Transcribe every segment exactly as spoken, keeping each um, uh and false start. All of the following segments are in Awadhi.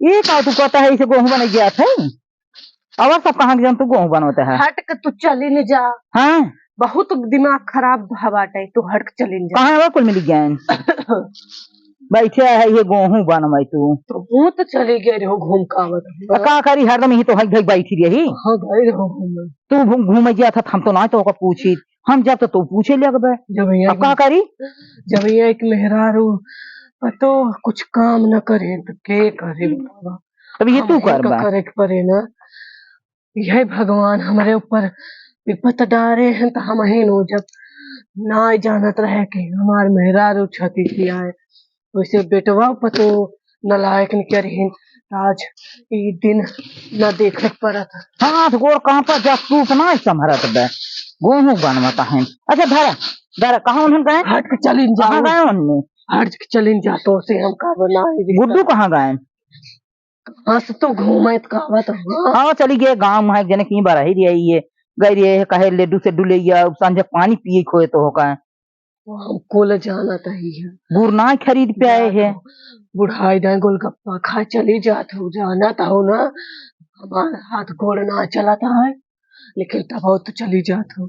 ये का तू कहता है, इसे गोहूं बन गया था? और सब कहाँ के जन तू गोहूं बनवता है? हट के तू चली न जा। हाँ। बहुत दिमाग खराब भा बाटे, तू हट के चली न जा। कहाँ है कुल मिल गया? बैठे है ये गोहूं बनवाई तू। तो वो तो चली गए रहो घूम का आवत। तो का करी, हरदम यही तो है, भाई बैठी रही। हाँ, गए रहो घूम। तू घूम, घूम गया था, हम तो ना तो ओका पूछी। हम जब तो तू पूछे लगबे। जब यहाँ अब का करी? जब यहाँ एक मेहरारू पतो कुछ काम न करे तो के करे बाबा? तब ये हम तू ही का करबा। करे के पड़े ना। यह भगवान हमरे ऊपर विपत डारे हैं तो हम ही नो जब ना जानत रहे कि हमार मेहरारू छती किया है। वैसे बेटवा पतो नलायक निकरिहिन, आज ई दिन न देखे के पड़त। हाथ गोड़ कांपत जा, तू अपना ही संभरत बे। गोहूं बनवत हन। अच्छा, धरा, धरा, कहाँ उन्हन गए? हट के चलिन जा। कहाँ गए उन्हन? हट के चलिन जा, तो से हम का बनाए रे? गुड्डू कहाँ गए? कहाँ से तो घूमे त कहवा तो हुआ। हाँ, चली गए गाँव में, एक जने की बरही रही है, गई रही है, कहे लेडू से डुलैया, सांझे पानी पिए खोए तो होका। वो हमको ले जाना तही है। गुड़ ना खरीद पे आए हैं। बुढ़ाई दाई गोलगप्पा खा चली जात हो, जाना तो हो ना, हमार हाथ गोड़ ना चलता है, लेकिन तब तो चली जात हो।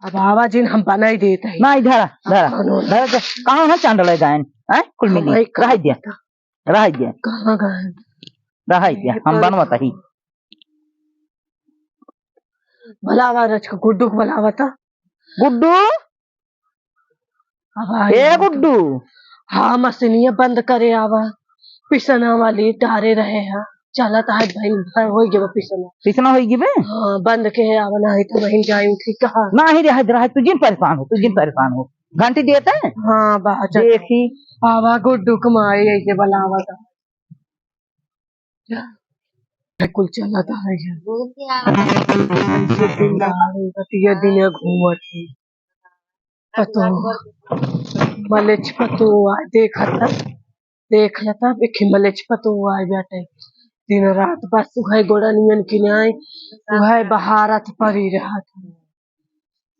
अब आवा जिन हम बनाई देत है। ना, इधर आ, अब धरा, कानून। धरा, धरा। कहाँ है चांडले गायन? हैं? कुल मिली। हमारे रह काम दे। बता। रह दे। कहाँ गायन? रह दे। ये हम पर बनवत ही। भलावा रच के गुड्डू के भलावा था। गुड्डू? अब आई ए हो तो। गुड्डू। हाँ, मशीनिया बंद करे आवा। पिसना वाली डारे रहे हैं। चलत है भाई, भर हो गया पिसना। पिसना होई गिबे? हाँ, बंद के है, आवा नाही तो बहिन जाई उठी कहा। नाही रे, हज रहा, तू जिन परेशान हो, तू जिन परेशान हो। घंटी देते हैं? हाँ, बाहर चल। देखी। आवा गुड्डू कमाई, ऐसे बलावा था। जा। कुल चलत है ये। ऐसे दिन दहाड़े, रतिया दिने घूमत है। पतो, मलेच पतो आ, देखत, देख लेता, देखी मलेच पतो आ जाते। दिन रात बस उहे गोड़नियन की नाई, उहे बहारत परी रहत।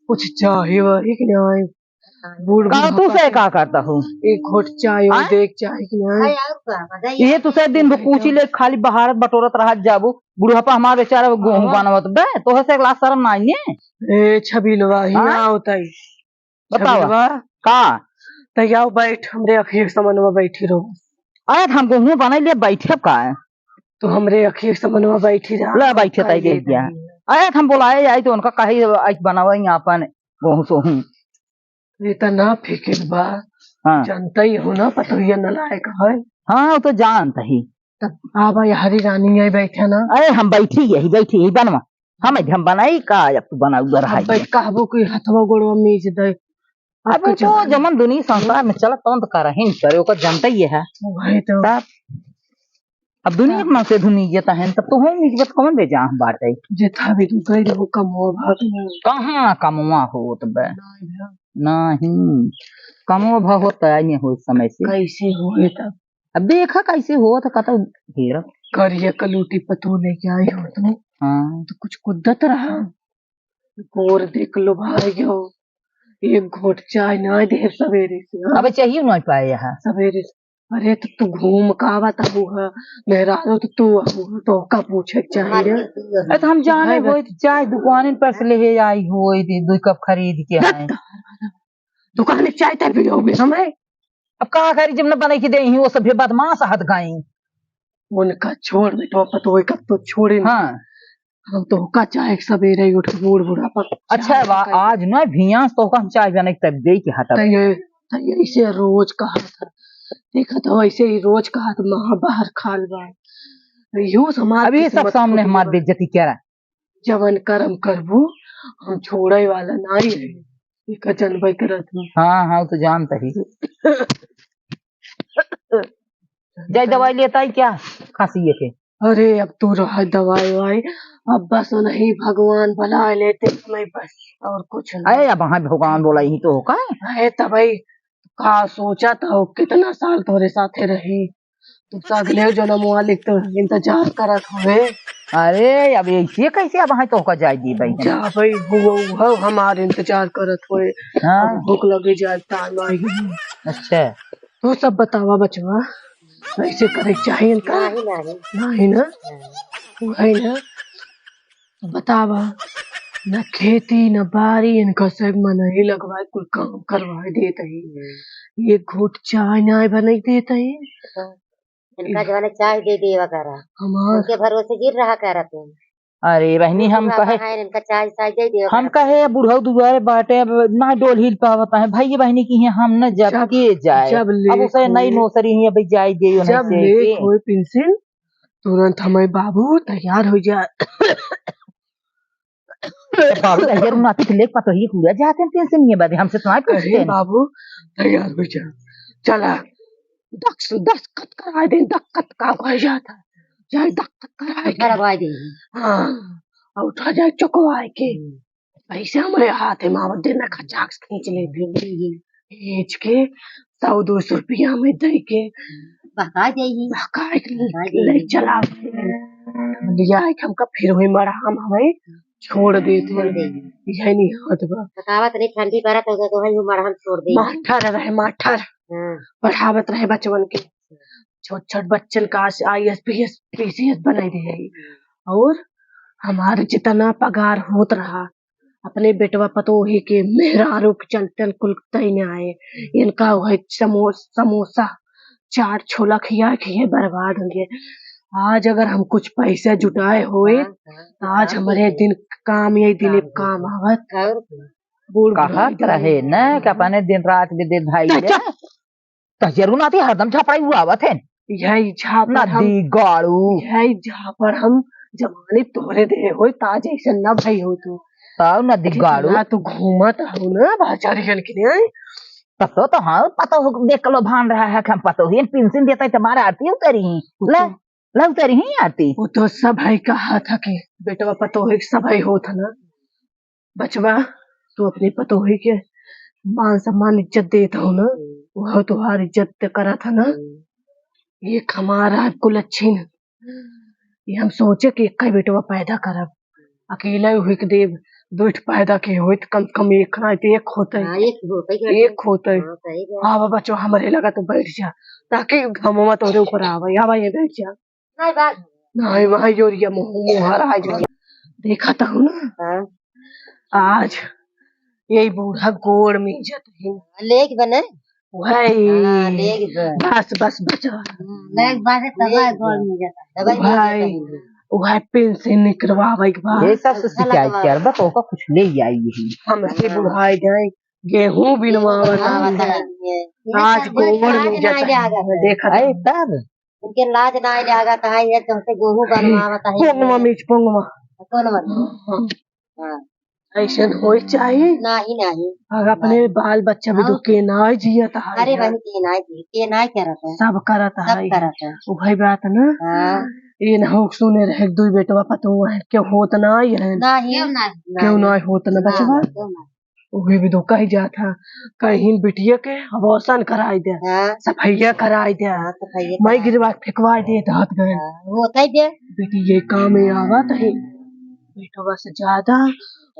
कुछ चाहे वही की नाई। बूढ़ का बूढ़ा तू से पाके का करता हो? एक घोट चाय और आय? देख चाहे की नाई। ये तू से दिन भर पूछी ले, खाली बहारत बटोरत रहत जाबू। बुढ़ापा हमार बेचारा गोहूं हाँ। बनवत बे, तोहे से एक लाख शरम नाई ने? ए छबीलवा, ही हाँ? ना होता ही। बतावा। छबीलवा। का? त आओ बैठ, हमरे अखिए के समनवा बैठी रहो। अरे, त हम गोहूं बनाई ले, बैठे का है? तो हमरे अखिए के समनवा बैठी रहा। ले, बैठे ताई, बैठ गया। अरे, त हम बोलाए आई तो उनका कही, आज बनावा ही आपन गोहूं सोहूं। ये त ना फिकिर बा। हाँ। जानता ही हो ना, पतोहिया नलायक है। हाँ, वो तो जानता ही। तब आवा, ये हरी रानी आई बैठे ना। अरे, हम बैठी यही, बैठी यही बनवा। हम, हम बनाई का, अब तू बनाऊ घर अब है। बैठ कहबो कि हथवा गोड़वा मीज दे। अब अबे कुछ तो नहीं। जमन दुनिया संसार में चलत तवन तो करहिन करे, ओकर जनता ही है। वही तो। तब अब दुनिया के मनसे धुनी जेता है, तब तो हम मीज बत कौन बे जाह बाटे। जेथा भी तू गई रहो कमवा भाग में। कहाँ कमवा होत बे? नहीं भा। नहीं। कमवा भा होता है, नहीं हो समय से। कैसे होए तब? अब देखा कैसे होत, कतौ हेरा। करिया कलूटी पतोह लेके आई हो तू। हाँ। तो कुछ कुद्दत रहा। गोर देख लो भाई हो, एक घोट चाय ना देब सवेरे से, हाँ? अबे चाहिए ना पाए यहाँ। सवेरे से। अरे तो तू घूम का आवत हबू है, मेहरारू तो तू हबू है, तो का पूछे के चाही रे? अरे तो हम जाने भाई होई तो चाय दुकान पर से ले आई होई, दे दो कप खरीद के आए। दुकान में चाय तय पियोगे हमें? अब का करी, जब न बने के दे ही, वो सभे बदमाश हत गई। उनका छोड़ बेटवा, पतोह का तो छोड़े ना। हाँ। हम तो का चाहे सवेरे उठ के बूढ़ बुढ़ापा अच्छा चाय बा, पकाई। आज ना भियास तो हम चाय बने तब दे के हटा। त ये, त ये ऐसे रोज कहा था, देखा था वैसे ही रोज कहा था, महा बाहर खाल बा। यो समाज अब ये सब किस्मत सामने फूट हमार बा। बेइज्जती करा। जवन करम करबू, हम छोड़े वाला नाई है। एका जनबे करत हूँ। हाँ, हाँ, वो तो जानता ही। जाई दवाई लेता ही क्या? खांसी ये के। अरे, अब तू रह दवाई वाई, अब बस नहीं भगवान भला लेते समय बस, और कुछ नहीं। अरे, अब हाँ भगवान बोला ही तो होगा। अरे, तबई का सोचा था, कितना साल तोरे साथे रही, तू तो अगले जन्म वाले तो इंतजार करत हुए। अरे, अब ऐसे कैसे अब हाँ तो होगा जाए दी भाई? जा भाई, वो, वो हमार इंतजार करत हुए। हाँ। अब भूख लगे जाए, टाइम आ गई। अच्छा। तू सब बतावा बचवा। ऐसे करे के चाही इनका। नाही, नाही। नाही ना? नाही। वही ना। बतावा, न खेती न बारी, इनका सब मनई लगवाए, कुल काम करवाए देत ही। हम्म। एक घूंट चाय नाय बनई देत ही। तो इनका जवाने चाय दे देवा करा। हमार उनके भरोसे गिर रहा करा तुम। अरे बहिनी, हम बुढ़वा कहे, बहान इनका चाय, चाय दे देवा हम करा। कहे, बुढ़ऊ दुआरे बाटे, अब ना डोल हिल पावत है। भाई बहिनी की है, हम न जब जब, के जाए। जब अब लेट उसे नई होई। नौसरी ही, अभी जाए दे, जब नहीं से लेट के। होई पेंशन, तुरंत हमारे बाबू तैयार हो जाए। तो बाबू, अगर नाती के लेके पतोहिए हुआ जाते हैं पेंशन ये बदे, हमसे तो ना पूछते अरे हैं। बाबू, तैयार हो जा, चला, दस, दस्तखत कराए दे, दस्तखत का हो जाता है, जाए दस्तखत कराए दे। करवाए दे। हाँ, और उठा जाए चुकवाए के। हम्म। पैसे हमारे हाथ में आवत देना, खचाक से खींच ले। हम्म। खींच के सौ दो सौ रुपया में दे के बहका जाई। बहका के बहका जाई। ले चला। लिया है कि हमका फिर वही मड़हा में हमें छोड़ देते छोड़ हैं। देते। यही नहीं होत बा। बतावत नहीं, ठंडी पड़त हो तो वही मड़हा में छोड़ दे। माठर रहे, माठर। हाँ। पढ़ावत रहे बचवन के। छोट छोट बच्चन का आईएएस, पीएएस, पीसीएस बनाई दे है। और हमार जितना पगार होत रहा, अपने बेटवा पतोही के मेहरारू के चलते कुल तई न आए। इनका वही समो-, समोसा, चाट, छोला खिया खिए बर्बाद होइए। आज अगर हम कुछ पैसा जुटाए होए, हाँ, हाँ, तो आज हाँ, हमरे ठीक है। दिन काम, यही दिन काम एक होता। काम आवत। और क्या? बूढ़ बुढ़ाई कहत रहे न कि अपने दिन रात में दे भाई तो ले। चुप। तहियरू नाती हरदम झापड़ाई हुआ आवत है। यही झापड़ हम, नदी गाड़ू। यही झापड़ हम जमाने तोहरे दे होई, ताज ऐसे न भई हो तू। ताऊ नदी गाड़ू। ना तू घूमत हो ना बाजार गल के लिए। पतो तो हाँ, पतो हो, देख लो भान रहा है कि हम पतो ही पेंशन देता है, तुम्हारे आरती उतरी ही। वो ले, तो, ले उतरी ही आरती। वो तो सब है कहा था कि बेटवा पतो है, सब है होत है ना। बचवा, तू अपनी पतोही के मान सम्मान इज्जत देत हो ना, हम्म। वह तुहार इज्जत ते करत है ना। हम्म। एक हमारा कुल अच्छी न, ये हम सोचे कि एक बेटवा पैदा करब, अकेला हुई के देव, दो ठो पैदा के होइत, कम से कम एक ना तो एक होते, हाँ, एक होते ही एक होते। हाँ, सही बात। हाँ, बाबा, बचवा, हमरे लगा तो बैठ जा, ताकि घमवा तोरे ऊपर आवे। आवा, ये बैठ जा। नहीं बात। नहीं, वहाँ योरिया मुँह, मुँह हरा जो। देखा तो हूँ ना। हाँ। आज यही बूढ़ा गोड़ में इज्जत है। लेग बने? वही। हाँ, लेग बने। बस, बस, बचा। हाँ, लेग बने, तब लेग गोड़ में इज्जत है। दवाई वही, नहीं देता है। वही पेंशन निकलवावे के बाद। ये सब से अच्छा शिकायत लगवा। कर, बस ओका कुछ ले आई यही। हमसे हाँ। बुढ़ाई जाए, गेहूं बिनवावत हाँ, है। बताइए। आज गोड़ में इज्जत है। देखा अरे तब। उनके लाज ना आए लागत है, ये कहते गेहूं बनवावत है। पोंगवा मिर्च, पोंगवा। कौन वाला? हाँ। हाँ। ऐसन होई चाहिए। नाही, नाही। अगर अपने नाही। बाल बच्चा भी और दुख के ना जियत है। अरे बहन, के ना जी, के ना करत है। सब करत सब है। करत है। वही बात ना। हाँ। ये ना हो सुने रहे, दुई बेटवा पतोह है, क्यों होत ना है? नाही, क्यों नाही? क्यों ना होत ना ना, बचवा? क्यों ना? उहे भी तो कही जात है, कहीं बिटिया के abortion कराई दे, हाँ। सफैया कराई दे, हाँ, सफैया मैं कराई। गिरवा के फेंकवाई दे, हाथ गए। हाँ, वो कही दे। बेटी ये काम में आवत है, बेटवा से ज्यादा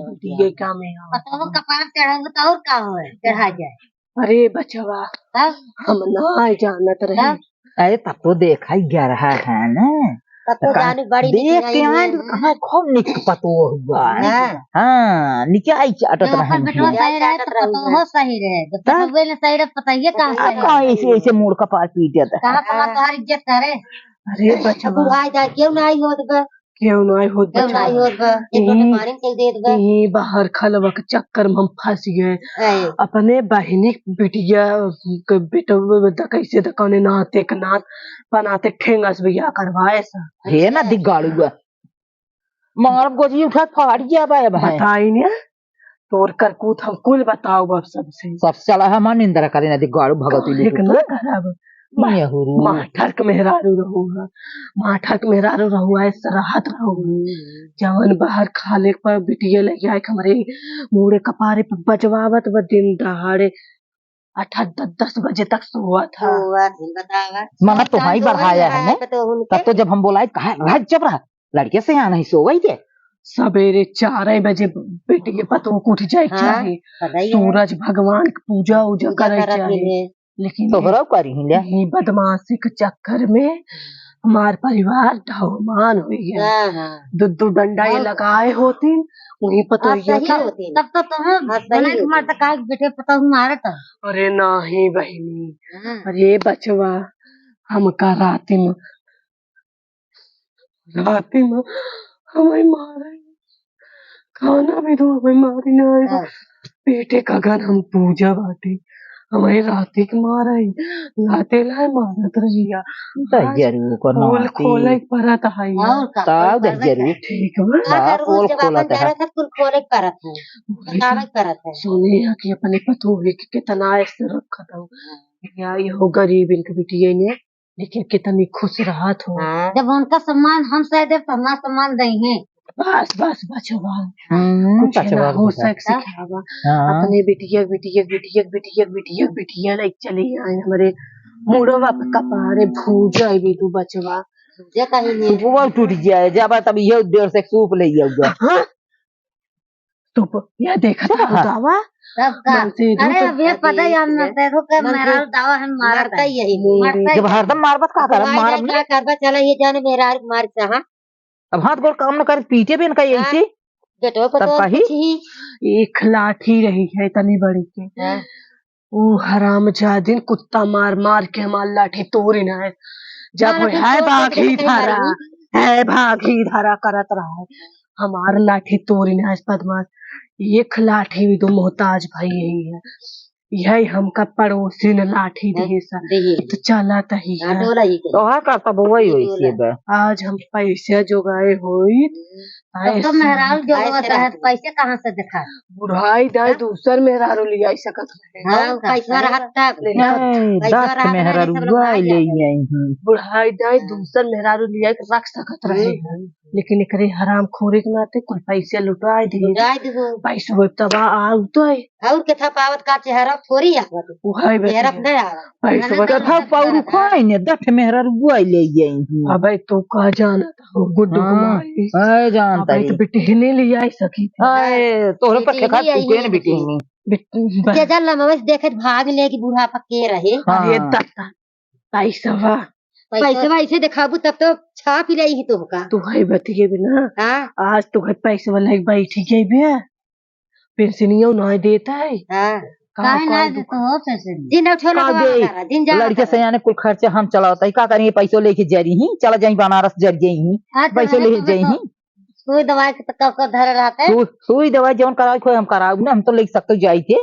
बेटी ये काम में आवत पतोह है। कपार चढ़ावे तो और का होए, चढ़ा जाए। अरे बचवा, तब? हम ना जानत रहे। तब? अरे, तब तो देखा ही गया रहा है ना। तब तो का-, जाने बड़ी देख निक के आई आए हैं। तो कहाँ खूब निक पतोह हुआ है। हाँ। हाँ, निकाई चाटत जब रहे अपन बेटवा हैं। सही रहे, तो पतोहो सही रहे। जब तब? पतोहे न सही रहे, पतोहिए कहाँ आ, सही कहाँ रहे? ऐसे, ऐसे मूड़ का पार पीट जाता है। कहाँ कहाँ तोहार इज्जत करे? अरे बचवा। बुढ़ाई जाए, क्यों ना आई होत बा? केहू नाई होत केहू बचवा। नाई होत बा। एक लोटे ई, पानी चल देत बा। ई बाहर खलवा के चक्कर में हम फंस गए। ऐ। अपने बहिनी के बिटिया के बेटवा कैसे त कौने नाते के नात पनाते ठेंगा से बियाह करवाए सा। हे ना दिगाड़ुआ। मारब गोजी उठा फाड़ गया बा भाई। बताई ने। तोर करकूत हम कुल बताउब अब सबसे। सब साला हमार निंदा करे ना, दिगाड़ू भगवती काहे लूटू के ना तू। करब? ये हुरू। माठर के मेहरारू रहू है, माठर के मेहरारू रहू है, सरहत रहू है। हम्म। जवन बाहर खाले पर बिटिया लगे आए के हमरे मूड़े कपारे पे बजवावत बा दिन दहाड़े। आठ, आठ, दस, दस बजे तक सोवत है। सोवत है, बतावा। मना तो हाई बढ़ाया है ना। तब तो जब हम बोलाई, कहा, "रह, चुप रह, लड़के से यहाँ नहीं सोवई के।" सबेरे चार बजे बेटी के पतोह को उठ जाए के हाँ, चाही। पता ही है। सूरज भगवान के पूजा उजा पूजा करे के करत चाही। ही है। लेकिन तोहरा करी ही ले। यही बदमाशी के चक्कर में हमार परिवार ढहमान होइ गया। हाँ, हाँ। दो, दो डंडा ये हाँ। लगाए होतीन, वहीं पतोहिया सही का होतीन। तब तो तुम हाँ, सही बनाए होतीन। तुम्हारे तक आए बेटे पतोह मारत। अरे नाही बहिनी, हाँ। अरे बचवा, हमका राती में राती में हमें मारे, खाना भी दो हमें मारी ना आए। हाँ। पेटे का घर हम पूजा बाटी, हमें राती के मारे, लाते लाए मारत रहिया। दहिया रे ओकर पोल नाती। खोले के परत है यार। और का, तब पोल दहिया रे। ठीक बा। हाँ, बाप, जरूर पोल जब खोलत अपन है। घर है, कुल खोले के परत है, बतावे के परत है। सुने है कि अपने पतोह के कितना ऐसे रखत हो। हाँ। या ये हो गरीब इनके बिटिया ने लेकिन कितनी खुश रहत हो। हाँ। जब उनका सम्मान हम सह देब, तो हमार सम्मान दइहें। बस, बस, बचवा। हम्म, कुछ ना बचवा हो बेटा। सक सिखावा। हाँ। अपने बिटिया, बिटिया, बिटिया, बिटिया, बिटिया, बिटिया लाइक चली आए हमरे मुड़वा पे कपारे भूजा भी तू बचवा। भूजा कहीं नहीं। वो टूट गया है, जाबा तब ये देर से सूप ले आऊंगा। हाँ? तो प-, यह देखत हाँ। हूँ दावा। तब का? मन से अरे, धूप अब ये पता ही हम न देखो कि मन मेरा से दावा हम मारत मरता है। ही यही। मरता ही जब है। हरदम मारबत का करब, अब मारब ना। क्या करबा, चला ये जाने मेरा मार चाहा। अब हाथ गोड़ काम न कर, पीटे भी इनका हाँ। ऐसे। बेटो को तब तो कही? कुछ ही। एक लाठी रही है इतनी बड़ी के। हाँ। ऊ हरामजादिन कुत्ता मार मार के हमार लाठी तोड़िन है। जब मार वो के है तोड़ के भागी देखते हैं धरा, मारू। है भागी धरा करत रहा है। हमार लाठी तोड़िन है बदमाश। एक लाठी भी तो मोहताज भाई यही है। यही हमका पड़ोसिन लाठी हाँ, दिहे सा। दिहे। तो चला तही हाँ, है। डोला ही के। तोहार का तब वही ये वही डोला। से बा। आज हम पैसे जोगाए होई। तब तो ऐसे मेहरारू जो ऐसे होता है, रहती। पैसे कहाँ से देखा? बुढ़ाई दाई हाँ? दूसर मेहरारू लियाई सकत रहे। हाँ, हाँ, पैसा रहत तब। नहीं, पैसा दस रहत रहे, मेहरारू सब लोग भाग ले जाते। आई हैं। बुढ़ाई दाई हाँ। दूसर मेहरारू लियाई के रख सकत रहे। हम्म। लेकिन एकरे हरामखोरी के नाते कुल पैसे लुटाए दिए। लुटाए दिहो। पैसवा तब आ, आ उतरे। और के था पावत का चेहरा थोड़ी आवत। उहाई बे चेहरा चेहरा। नहीं आवत। पैसवा ना, ना, कथा ना, पाउरू ना। खाए ने, दस मेहरारू ले आई हैं। अबे तू का जानत हो, गुड्डू हाँ, कुमारी। हाँ, जानता अबे ही। तो बिटिहनी ले आई सकी थी। हाँ, ए, तोहरे पर बिटिहनी खेखा आई तू के है ने बिटिहनी। बिटिहनी। बिट-, बस। के जान ला, मवेश देखे त भाग ले कि बुढ़ापा के रहे। हाँ। अरे दादा, पैसवा। पैसवा। पैसवा ऐसे देखाबू तब तो छाप ही ले ही तोहका। तू है बतिए बिना। हाँ। आज तू है पैसवा लेके बैठ गई बे। पेंशनियो ना देता है। हाँ। का काहे ना करी देता हो पेंशन? जिन उठो ना का तो दे? हमारा, जिन जा लड़के हमारा। सयाने कुल खर्चा हम चलावत है, का करेंगे? पैसो लेके जरी ही, चला जाई बनारस जरी जाई ही, हाँ, तो पैसो है लेके तो जाई ही। सुई दवाई के तो कब कब धरे रहते हैं। सु-, सुई दवाई जौन करावे के होए हम कराउब ना, हम तो लेके सकते जाई थे।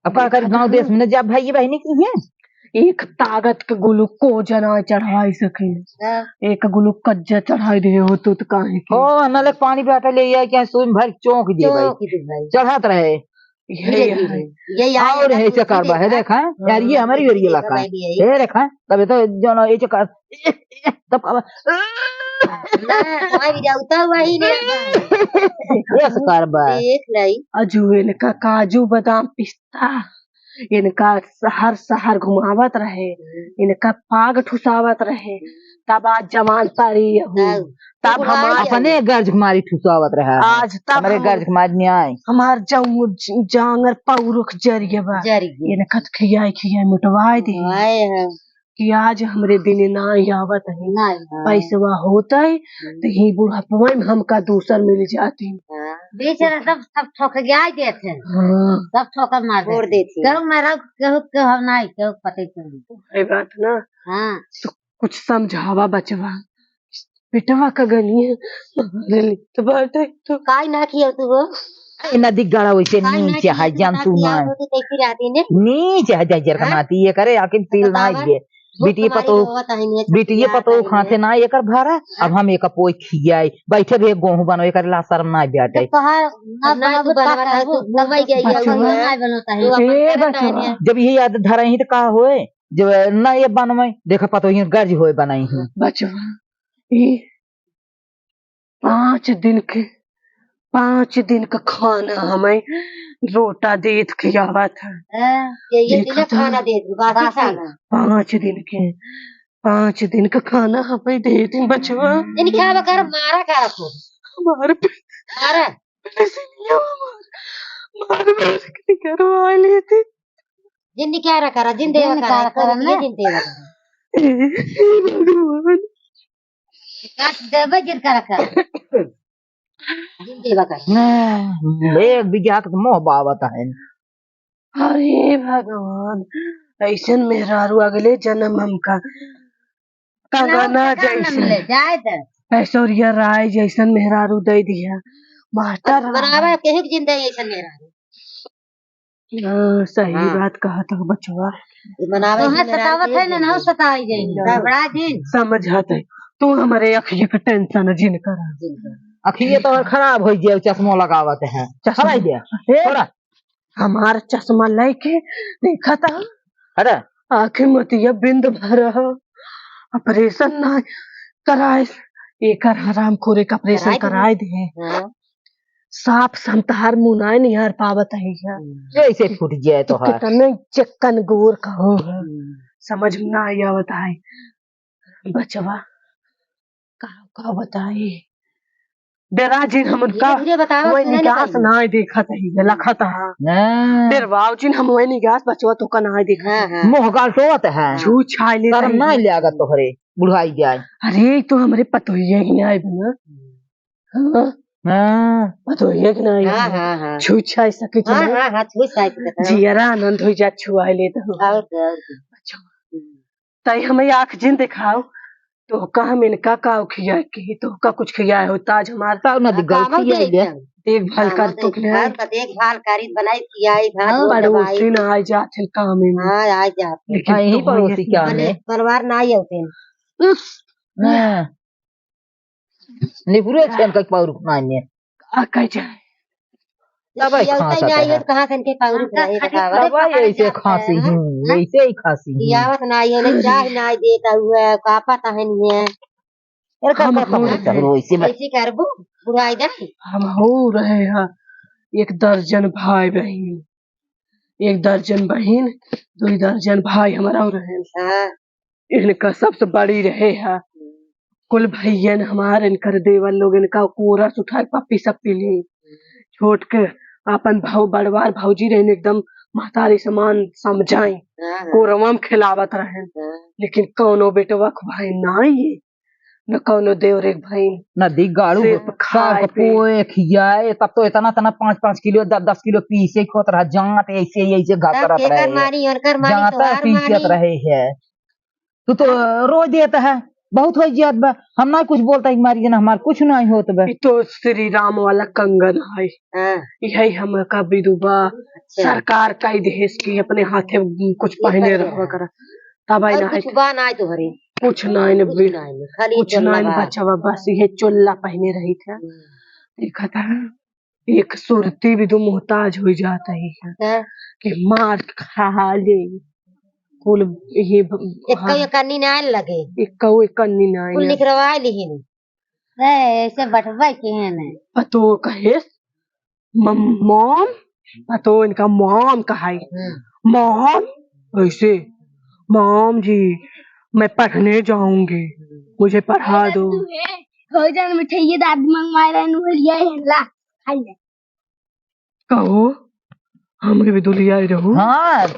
अब का करी, गाँव देश में न जा भाई बहिनी की है। एक ताकत के ग्लूकोज ना चढ़ाई सके। हाँ। एक ग्लूकोज चढ़ाई दे हो तो, तो काहे के? हो, न ले पानी बाटल ले आए, क्या सुई में भर चौंक दे भाई। चौंक दे भाई। चढ़त रहे। ये, धीरे ये, धीरे। ये, ये और आया है, ना, चक्कर बा, है धीरे देखा? हाँ। यार, ये हमारी ओर ये धीरे इलाका है। भाई, ये। ये देखा? तब ये तो जो ना, ये चक्कर, तब का, ना, भाई, जाऊ तो वही ने। ये चक्कर बा। देख लाई। अजू इनका काजू बादाम पिस्ता ता इनका शहर शहर घुमावत रहे, हम्म। इनका पाग ठुसावत रहे, हम्म। तब आज जवान पड़ी हूँ। तब, तब तब हमार अपने गर्ज मारी ठुसावत रहा है। आज तब हमरे हम, गर्ज मारी न्याय। हमार जाऊ-, ज-, जांगर पौरुख जरिए बा। जरिए। इनका तो खियाई खियाई मोटवाए दे। मोटवाए है। कि आज हमरे दिन ना आवत है। ना आवत। पैसवा होत है, हम्म। तो ही बुढ़ापवा में हमका दूसर मिल जाती। हाँ। बेचारा सब, सब ठोक गया देत है। हाँ। सब ठोकर मार छोड़ देत है। देती। केहू मेहरारू, केहू, केहू हम नहीं, केहू पते केहू नहीं। वही बात ना। हाँ। तो कुछ समझावा बचवा। बेटवा का गनी है, मारे ले तो बाटे तो। काई ना किया तू हो? ए, नदी गड़ा वैसे काई ना नीचे किया है, तू जान ना तू किया ना। हो तो कैसी रहती ने? नीचे है जहर का हाँ? नाती, ये करे आखिर तिल ना बतावा। ये। भूख बिटिये तुम्हारी पतोह, रोवत है, नहीं बिटिये पतोह खाते ना एकर भारा, हाँ? अब हम एक पोई खियाई, बैठे भी एक गोहूं बनो, एकर ला शर्म ना बाटे। जब कहा, ना अब ना बनावे तू का बनवा रहा, करबो? तू बनवा गई तब है, बचवा। ना बनता है। तू अपन ए करता है बचवा। ना। जब ये याद धरा ही तो का होए? जब ना ये बनवाई, देखा पतोहिया गर्ज होए बनाई ही। बचवा, ई पाँच दिन के, पाँच दिन का खाना हमें रोटा देत खियावत है। हाँ, ये, ये देखा बिना था? खाना देत, बासी बासी। खाना। पाँच दिन के, पाँच दिन का खाना हमें देत ही बचवा। इनके अब अगर मारा का रखो। हमारे पे मारा। मार, मार, मार के निकलवा लेते। जिन निकारा करा, जिन देवा जिन करा, निकारा करा, करा ना। जिन देवा करा। हे भगवान। काट देबे जिन करा करा। जिन देवा करा। ना, एक बीघा के मोह बावत है। अरे भगवान, ऐसन मेहरारू अगले जन्म हमका कंगना ना, जैसन। ले जाए दे। ऐश्वर्या राय जैसन मेहरारू दे दिया। मास्टर अब बनावे केहू के जिंदगी ऐसन मेहरारू। हाँ, सही हाँ। बात कहत हो बचवा। ये बनावे तोहे के मेहरारू सतावत के है ना, ना जिंदगी। सताई जाई। तब बड़ा दिन। समझत है। तू हमरे अखिए के tension जिन करा। जिन करा। अखिए तो और खराब हो जाए, चश्मा लगावत है। चश्मा। हराई दे। हे। थोड़ा। हमार चश्मा लेके देखा था। अरे। आँखें मतिया बिंद भर ह। Operation ना कराए। एकर हरामखोरे का operation कराए दे। कराए दे। हाँ। साफ संतहार मुनाए निहार पावत है। हम्म। जैसे फूट जाए तो तू है। कितने चिकन गोर कहो है। हम्म। समझ में ना आवत है। बचवा, का, का बताई? डेरा जिन हम उनका धीरे धीरे बतावा, वही सुने निकास नहीं। नाई देखत है, ये लखत है। हाँ। डेरवाओ जिन हम वही निकास बचवा तो का नाई देखत हाँ, है। हाँ। मोह गाल टोवत है। छू छाई ले शर्म रही नाई है। लागत तोहरे, बुढ़ाई जाए। अरे, तो हमरे पतोहिया ही नाई बना। हाँ। हाँ। पतोहिया के नाई हाँ, बना। हाँ, हाँ। छू छाई सके हाँ, हाँ, हाँ, छू छाई सके हाँ। जियरा आनंद हो जा छुआ ले तो। और क्या, और क्या। अच्छा। हम्म। तई हमें आँख जिन देखाओ, तोहका हम इनका का खियाए के, तोहका कुछ खियाए हो, ताज हमार तब ना दी आ, गलती कामल आई दे ले। एकदम। देखभाल कामल कर तो दे, के घर का देखभाल करी, बनाई, खियाई, घर हाँ, धोई, पड़ोसी दवाई। ना आ जात है काम में। हाँ, आ जात है। लेकिन हाँ, यही तो पड़ोसी क्या भले है? परिवार ना आई होते हैं। उस, हाँ। निपुरे छेन का पाउर नाई में। आ, कह जाए। तब आई ये खांसत होता है, है। ये कहाँ से इनके पाउर उठा है, बतावा। तब आई ऐसे खांसी हूँ, हाँ? वैसे ही खांसी हूँ। खियावत ना आई है, ना चाह ना आई देता हुआ, का पता है नहीं है। अरे का हम पता हो है, रहे। चलो, ऐसे बस। ऐसे करबू, बुढ़ाई जाए। हम हो रहे हैं एक दर्जन भाई बहन, एक दर्जन बहन, दो दर्जन भाई हमारा हो रहे हैं। हाँ। इनका सबसे बड़ी रहे है। कुल भैयन हमार, इनकर देवर लोग, इनका कोरस उठाए, पप्पी सप्पी ली। छोट के आपन भाव, बड़वार भौजी रहन, एकदम महतारी समान समझाई। हाँ, हाँ। कोरवा में खिलावत रहन। हाँ। लेकिन कौनो बेटवा क भाई नाई, न कौनो देवरे क भाई। न दी गाड़ू सिर्फ हो, खाए सब पिए। पोए खियाए, तब तो इतना, इतना पाँच, पाँच किलो, दस, दस किलो पीसे खोत रहा, जांत ऐसे, ऐसे घसरत रहे। मारी, उनकर मारी, जांत तोहार पीसत मारी। रहे है। तू तो रोज देत है, बहुत हो जात बा। हम ना कुछ बोलता है, मारी जना हमार कुछ ना होत बा। ई तो श्री राम वाला कंगन है। हाँ। यही हमका विधवा अच्छा। सरकार कई देहेस कि अपने हाथे कुछ ये पहने पहने रहबा रहा। करा। तब आई और ना है कुछ कि बा ना तोहरे? कुछ ना है कुछ बे-, ना है, खाली कुछ चोला ना है बा। बचवा, बस ये चोला पहने रही था। हम्म। देखा था। एक सुरती भी तो मोहताज होइ जात ही है हाँ। कि मार खा ले। कुल ये भ-, एक्का हाँ। एक्का अन्नी ना लगे। एक्का एक्का अन्नी ना कुल लगे। निकरवा लिहिन। रे, ऐसे बटवा के है ना। पतो कहे, "मम-, मॉम", पतो इनका मॉम कहाई। हम्म। "मॉम", ऐसे, "मॉम जी, मैं पढ़ने जाऊंगी, मुझे पढ़ा दो।" हो जान मिठाई दादी मंगवाए रहे, नु लिया है, ला, खा ले। कहो, हमरे भी दुलिया आई रहू। हाँ,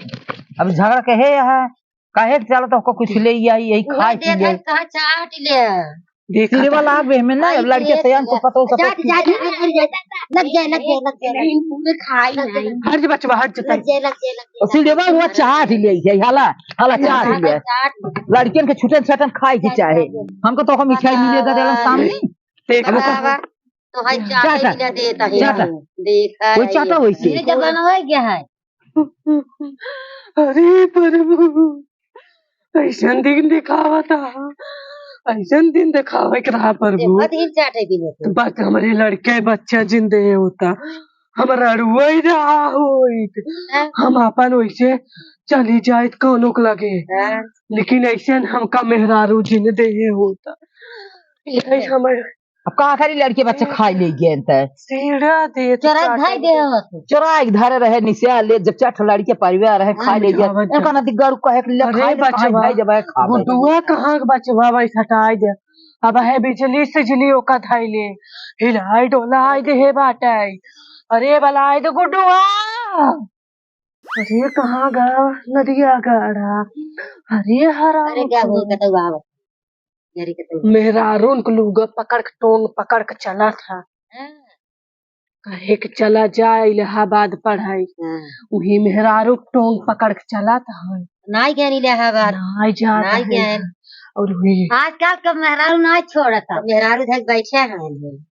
अब झगड़ा कहे यहाँ, काहे के चलत ओको कुछ ले आई, यही वह खाए के देखत लिए। कहाँ चाट ले। देखत सिनेमा है। लाग बे में ना, आई अब लड़के के सयान को पतो जा, सब जा, जा, जा, जा, लग जाए, लग जाए, लग जाए, लग जाए। नहीं, पूरे खाई नहीं। हट जा बचवा, हट जा। लग जाए, लग जाए, लग जाए। और सिनेमा हुआ चाट ले आई, हाला, हाला चाट ले आई। चाट ले। लड़कियन के छुटन छटन खाए के चाहे। हमको तो मिठाई मिलेगा देलन सामने। देख बतावा। तो हाय चाटे चाटा। भी ना देता है चाटा। तू। देखा कोई है चाटा ये। वैसे। ये जमाना हो गया है। अरे प्रभु, ऐसन दिन दिखावा था, ऐसन दिन दिखावे के रहा प्रभु। देखा दिन चाटे भी नहीं। तो बस हमरे लड़के बच्चा जिंदे होता, हमारा रुआ ही रहा होइत। हाँ। हम अपन वैसे चली जाइत कौनो के लगे, हाँ। लेकिन ऐसे हमका मेहरारू जिंदे होता। यही हमारे अब का करी, लड़के बच्चे खाई ले गए त। सीढ़ा दे तो चोराई के चाटे भाई दे दे। हो तू। चोराई के धरे रहे, निसिया ले, जब चार ठो लड़के परिवार रहे, हाँ, खाई ले गए। खावा जा। इनका ना दिग्गारू कहे के ले अरे खाई ले, कहाँ बचवा, भाई जब है, खावा जा। गुड्डुआ कहाँ के बचवा, भाई हटाई दे। अब है बिजली सिजली ओका धाई ले, हिलाई डोलाई दे हे बाटे। अरे बलाई दे गुड्डुआ। अरे कहाँ गा नदिया गाड़ा? अरे हरा अरे का होई कतौ आवत। जरी कतौ। मेहरारून के लुगा पकड़ के, टोंग पकड़ के चलत ह। हाँ। कहे के चला जा इलाहाबाद पढ़ाई। हाँ। उही मेहरारू के टोंग पकड़ के चलत ह। नाई गए इलाहाबाद। नाई जात नाई है। गए। और हुई। आजकल के मेहरारू नाई छोड़त ह। मेहरारू धक बैठे हैं।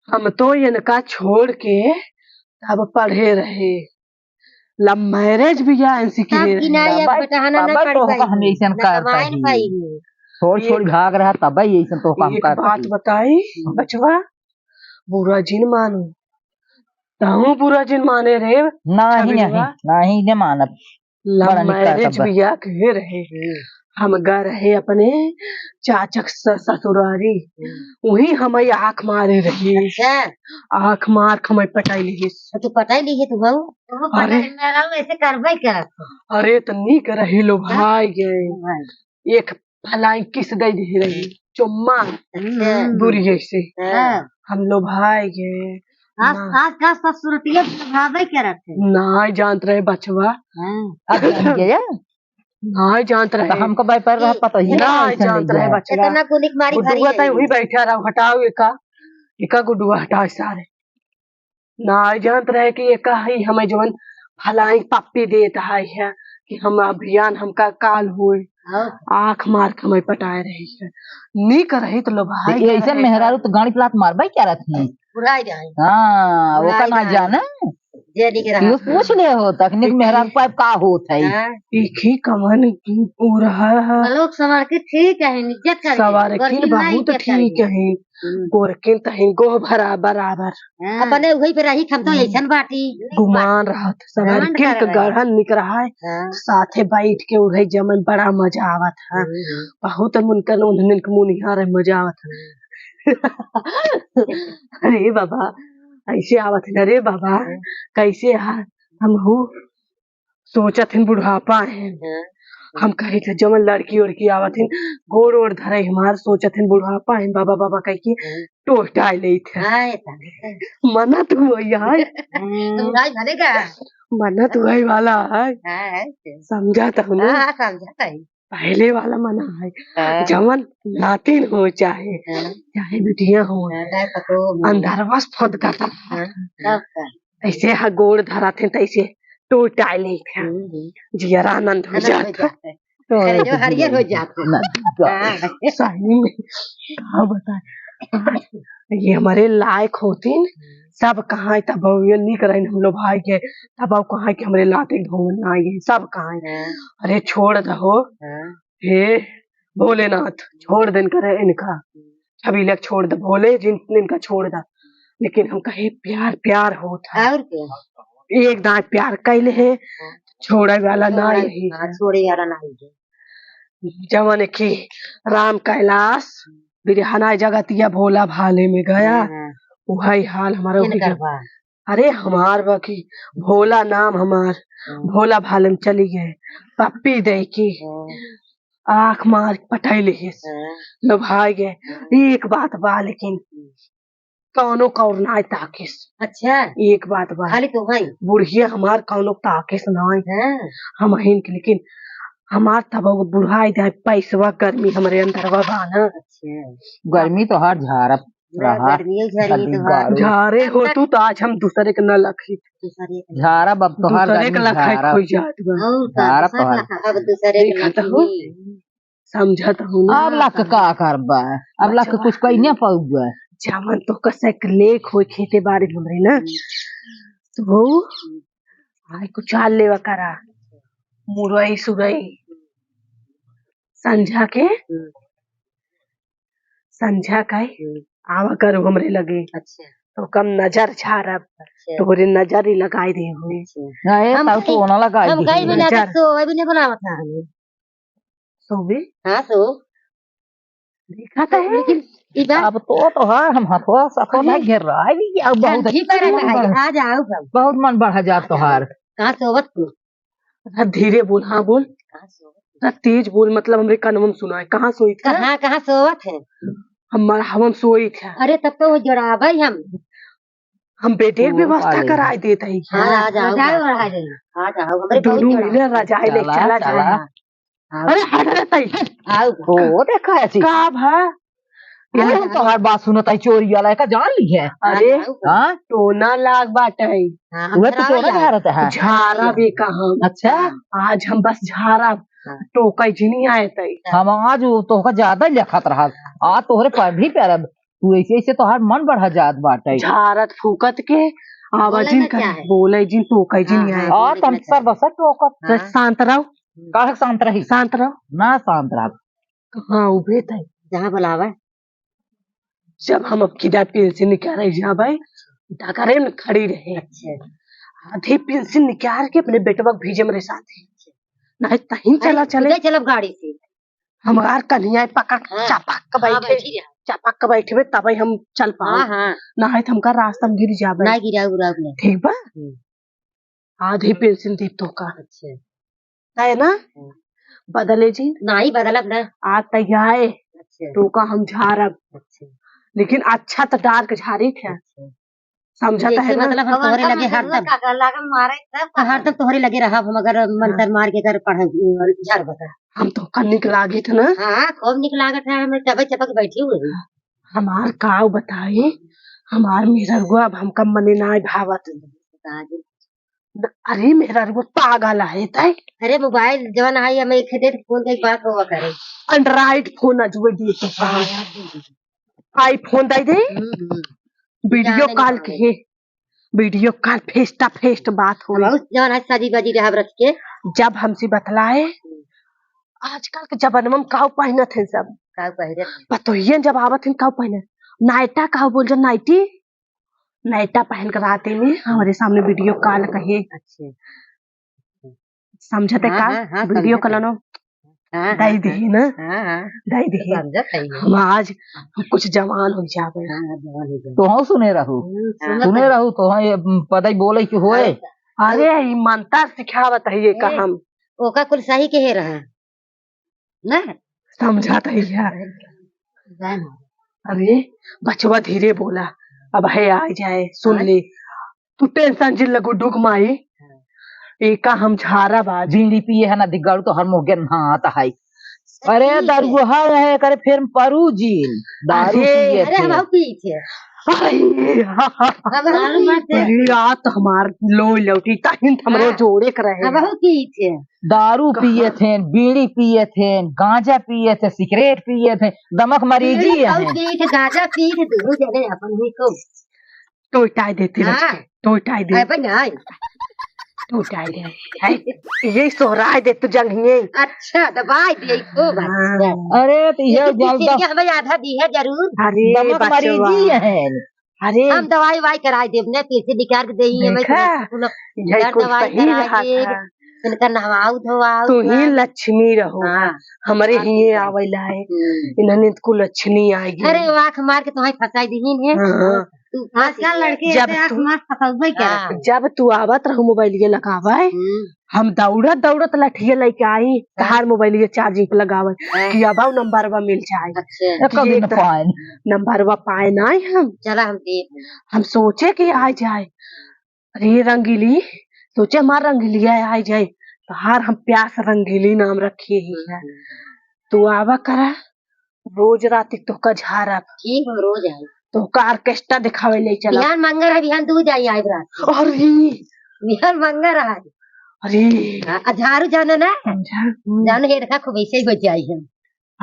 हम तो इनका छोड़ के तब पढ़े रहे। Love marriage बियाह इनसे किहे तब की रहे। ना, ये तबै, बेटहना ना तबै कर तोहका पाई, हम ऐसन ना करता कमाए ही। पाई। छोड़, छोड़ एक, भाग रहा, तबै ऐसन तोहका हम एक करता बात ही। बताई, हम्म। बचवा, बुरा जिन मानो, तहूँ बुरा जिन माने रे। नाही, छगड़ुआ। नाही, नाही, न मानब। Love बड़ा निक marriage करता बा। बियाह किहे रहे। हम्म। हम गा रहे अपने चाचक स-, ससुरारी। हम्म। उही हमई आँख मारे रही। अच्छा। आँख मार के हमई पटाई लिहिस। तो तू पटाई लिहे तू हऊ? अरे। मेहरारू ऐसे करबे करत। अरे तो नीक रही लो हाँ? भाई गे। भाई। एक फलाई किस दे दे रही। चुम्मा। अच्छा। दूरी जैसे। हाँ। हम लो भाई गे। आज, ना। आज का ससुरतिया भावे करत है। ना जानत रहे बचवा। हाँ। अब जान गया? नाहीं जानत रहे। तो हमको व्यापार रहा, पता ही ना, नाहीं जानत रहे बचवा। इतना गुनिक मारी गुड्डुआ भारी तई है। वही बैठा रहो, हटाओ एका, एका गुड्डुआ हटाओ सारे। नाहीं जानत रहे कि एका ही हमें जवन फलाई पप्पी देत है, है कि हम अभियान हमका काल होए। हाँ। आँख मार के हमें पटाए रही है। नीक रही तो लो भाई, ये ऐसे मेहरारू तो गाड़ी पे लात मारबे क्या रहत है? बुढ़ाई जाए। हाँ, बुढ़ाई ओका ना जाए। जाने। जे निक रहा। यो पूछ ले हो, तकनीक मेहरारू पाइप का होत है? हाँ। एक ही कमन की पूरा है। लोग सवार के ठीक है, इज्जत करिए। सवार के बहुत ठीक है। हम्म। गोरकिन तहिन गोह भरा बराबर। हाँ। अपने वही पे रही, हम तो हम्म। ऐसन बाटी। गुमान रहत, सवार घमंड के कर रहा। गढ़न निक रहा है। हाँ। साथे बैठ के उड़े जमन बड़ा मजा आवत है। हम्म। बहुत मन कर उन्हें के मुनिहार मजा आवत है। हम्म। अरे बाबा, ऐसे आवत है, अरे बाबा, हम्म। कैसे है? हम हो सोचत हन बुढ़ापा है। हम्म। हम कहे थे जवन लड़की उड़की आवत हन, गोड़ ओड़ धरे हमार, सोचत हन बुढ़ापा है, बाबा बाबा कह के हम्म। टोह टाय लेत है। हाँ, ये तो है। मना तू वही है। हम्म, तो भाई भले का? मना तू वही वाला है। हाँ, है। समझा तो हूँ ना। हाँ, हाँ, समझा तो है। पहले वाला मना है। हाँ। जवन नातिन हो चाहे, हाँ। चाहे बिटिया हो, हाँ, चाहे पतोह हो। अंधरवा से फद करता। हाँ, तब का। ऐसे हा गोड़ धरत हैं, तैसे टोह टाय लेत हैं। हम्म, हम्म। जियरा आनंद हो आनंद हो जात है। जात है। तो अरे, जो हरियर हो जात है। ना, हाँ। सही में, का बताए? ये हमरे लायक होतिन, सब कहाँ तब ये निक रहिन हम लोग भाई के, तब अब कहाँ कि हमरे लाते ढोंग ना आए, सब कहाँ। हाँ। अरे, छोड़ दहो। हाँ। हे भोलेनाथ, छोड़ देन करे इनका। छबीला के छोड़ दे भोले, जिन, इनका छोड़ दे। लेकिन हम कहे प्यार, प्यार होत है। और क्या? एक दांत प्यार कैले है, हाँ। छोड़े वाला ना छोड़े, यही हाँ, है। छोड़े वाला ना यही है। जवन की राम कैलाश, बिरहना जगतिया भोला भाले में गया, हाँ, हाँ। वही हाल हमारा किन वही करबा? अरे हमार बा कि भोला नाम हमार, हम्म। भोला भाले में चली गए, पप्पी दे की हम्म। आँख मार के पटाई लेहिस, हम्म। लोभाई गए। हम्म। एक बात बा लेकिन हम्म। कौनो कौर नाय ताकिस। अच्छा। एक बात बा। खाली तो भाई। बुढ़िया हमार कौनो ताकिस नाय। हाँ। हम हिन के लेकिन हमार तब बुढ़ाई जाए पैसवा गर्मी हमरे अंदरवा बा ना। अच्छा। गर्मी तो हर झारत ना, रहा। गर्मी ही झारी है अभी तो हर। गाड़ी। झारे हो तू तो आज हम दूसरे के न लखी। दूसरे के झारा बाप तोहार दूसरे के गर्मी लखाई झारा। खोई जात बा। और का, झारा दूसरे तोहार। के लखा, अब दूसरे के देखत लखी हो? है। समझत हो ना? अब हाँ, लख समझ। का करबा? अब लख बचवा। कुछ कहीं ना पाऊबा। जावन तो कसे के लेख होई खेते बाड़ी हमरे ना। हम्म। तो हो, हम्म। आई कुछ आल लेवा करा। मुरई सुरई। संझा के, हम्म। संझा के हम्म। आवा करू हमरे लगे। अच्छा। तो कम नजर झारब। अच्छा। तोहरे नजर ही लगाई दे हुए। अच्छा। ना, ए, हम ताऊ तो कहीं, ओना लगाई हम दे कहीं हुए। भी ना नजर। तो सोवे भी नहीं बनावत है हमें। सोवे? हाँ, सो। देखा तो है। लेकिन ई बात अब तो, तो है, हम हथवा सफा अरे। भाई घेर रहा है, ये अब बहुत ठंडी अच्छा पड़त मन है, बढ़, आ जाओ सब। बहुत मन बढ़ा जात आ जाओ। तोहार। कहाँ सोवत तू? अरे धीरे बोल, हाँ बोल। कहाँ सोवत? अरे तेज बोल, मतलब हमरे कानवा में सुनाए। कहाँ सोइत है? कहाँ, कहाँ सोवत है? हम मड़हवा में सोइत है। अरे तब तो वो जोड़ाबे हम। हम बेड एक व्यवस्था कराई देत हई। हाँ, आ जाओ, रजाई ओढ़ा दे। आ जाओ, हमरे बहुत दोनों मिले रजाई ले चला, चला जाए। हाँ। अरे हट रे तई। आओ। ओ देखा ऐसी। का भा? ये हम तोहार बात सुनत आई, चोरी वाला का जान ली है। अरे, हाँ? टोना लाग बाटे। हाँ, हम वह तो टोना झारत है। झारा भी कहाँ? अच्छा। आज हम बस झारा हाँ। टोका जिनी आए तई। हम आज वो तोहका ज्यादा लेखत रहा। आज तोहरे पर भी करब। तू ऐसे, ऐसे तोहार मन बढ़ा जात बाटे। झारत फूकत के आवाजिन कर, बोले जिन टोका जिन हाँ, आए। हाँ, आ, तुम सर बसर टोका। हाँ। शांत रहो। काहे शांत रही? शांत रहो। ना शांत रहो। कहाँ उभे थे? जहाँ बुलावे। जब हम अब किदा पेंसिल निकाले जाबे, डगरे में खड़ी रहे। अच्छा। आधी पेंसिल निकाल के अपने बेटवा के भेजे मेरे साथे। नहीं तहीं चला चले। चलब गाड़ी से। हमार कन्हिया पकड़ हाँ। चपक के हाँ, बैठे। बैठी रहे। चपक के बैठबे तबे हम चल पाओ। हाँ, हाँ। नहीं तो हमका रास्ता में गिर जाबे। ना गिराऊ, गिराऊ नहीं। ठीक बा? हम्म। आधी पेंसिल दीप तोहका। अच्छा। है ना? हम्म। बदले जी। नाही बदलब ना। आ तैयार है। अच्छा। तोहका हम झारब। अच्छा। लेकिन अच्छा तो डार्क झारी थे। अच्छा। समझत है ना? मतलब हम तोहरे लगे हरदम। का गला के मारे तब का हरदम तोहरे लगे रहब हम, अगर मंतर हाँ। मार के अगर पढ़, झार बता। हम तोहका निक लागित ना? हाँ, खूब निक लागत है, हम चबक चबक बैठी हुई। हमार काव बताई, हमार मेहररुआ अब हमका मने नाय भावत। बता दे। न, अरे मेहररुआ पागल है तै। अरे मोबाइल जवन आई, हम एक दे फोन के बात होवा करे। Android फोन अजुए दिए तो हाँ। iPhone दे दे। हम्म, हम्म। Video जाने call दे। के, video call face to face बात हो। हम जवन आज साजी बाजी रहब रख के। जब हमसे बतलाए, हम्म। आजकल के जमाना में काव पहिनत है सब। काव पहिनत है। पतोहियन जब आवत हैं काव पहिनत। नाइटा काव बोल जा, नाइटी। नाइटा पहन के राते में हमरे सामने video call कहे। अच्छा। समझते हाँ, का? हाँ, हाँ, video समझत call है। नो। हाँ, हाँ, दई हाँ। दिही ना? हाँ, हाँ। दई दिही। समझत है ये। हम आज कुछ जवान हो जाबे। हाँ, जवान हो जाबे। तोहू सुने रहू। हम्म, सुनत सुने है। रहू, तोहू ये पदई बोले कि होए। हाँ। अरे, ई मंतर सिखावत है ये ए, का हम। ओका कुल सही कहे रहा। ना? समझत है यार। जाए ना। अरे, बचवा धीरे बोला, अब है आ जाए, सुन हाँ। ले। तू tension जिन लगू डुग माई। हाँ। एका हम झारा बाज। बीड़ी पिए है ना, दिगाड़ू तो हर मोगे नहात है। अरे, ठीक है। दरुआ है, करे फिर परू जिन। दारू अरे, पिए अरे, थे। हम पी थे। अरे, हम दारू मत दे। अरे, रात हमार लो लौटी, तहिन हमरो हाँ। जोड़े के रहे। हम पी थे। दारू कहाँ? पिए थे, बीड़ी पिए थे, गांजा पिए थे, सिगरेट पिए थे, दमक मरीजी बीड़ी है। खाऊ पिए थे, गांजा पिए थे, दोनों जने अपन ही को। टोटाई देती हाँ। रचके, टोटाई दे। अबे नहीं। टोटाई दे। है, ये सोहराई दे तू जंघिए। अच्छा, दबाई दे, खूब हाँ। अच्छा। अरे, तो ये तो जलता किसी के हमें आधा दी है जरूर। अरे, दमक बचवा। मरीजी है। अरे। हम दवाई वाई कराई देब ने, पीछे निकाल के देही हमें देखा? थोड़ा सा कुल यही दर्द कुल दवाई सही कराई रहा देब, था। इनका नहवाऊ धोवाऊ तू ही ना। लक्ष्मी रहो। हाँ। हमरे हाँ, हिये ठीक है। आवे लाए। हम्म। इन्हने कुल लक्ष्मी आएगी। अरे, वो आँख मार के तुम्हें फंसाई दीहिन है। हाँ। तू फंस आजकल गया। लड़के जब ऐसे आँख तू मार फंसावे क्या हाँ। रखते हैं? जब तू आवत रहू मोबाइल ये लगावे, हम्म। हम दौड़त दौड़त लठिया लेके आई, हाँ। तहार मोबाइल ये चार्जिंग पे लगावे हाँ। कि अब नंबरवा मिल जाए। अच्छा। एको कि दिन एक तो पाए न। नंबरवा पाए ना हम। चला हम देख लें। हम सोचे कि आ जाए। अरे रंगीली, सोचे हमार रंगीलिया आ जाए, तहार हम प्यास रंगीली नाम रखी ही है। हम्म। तू आवा करा, रोज रात तोहका झारब। ठीक हो, रोज आई। तोहका orchestra दिखावे ले चला। बिहान मंगर है, बिहान दू जाई आइब रात के। अरे। बिहान मंगर है। अरे। हाँ, आ झारू जानो ना? समझा? हम्म। जानो हेरखा खूब ऐसे ही बजाई हम।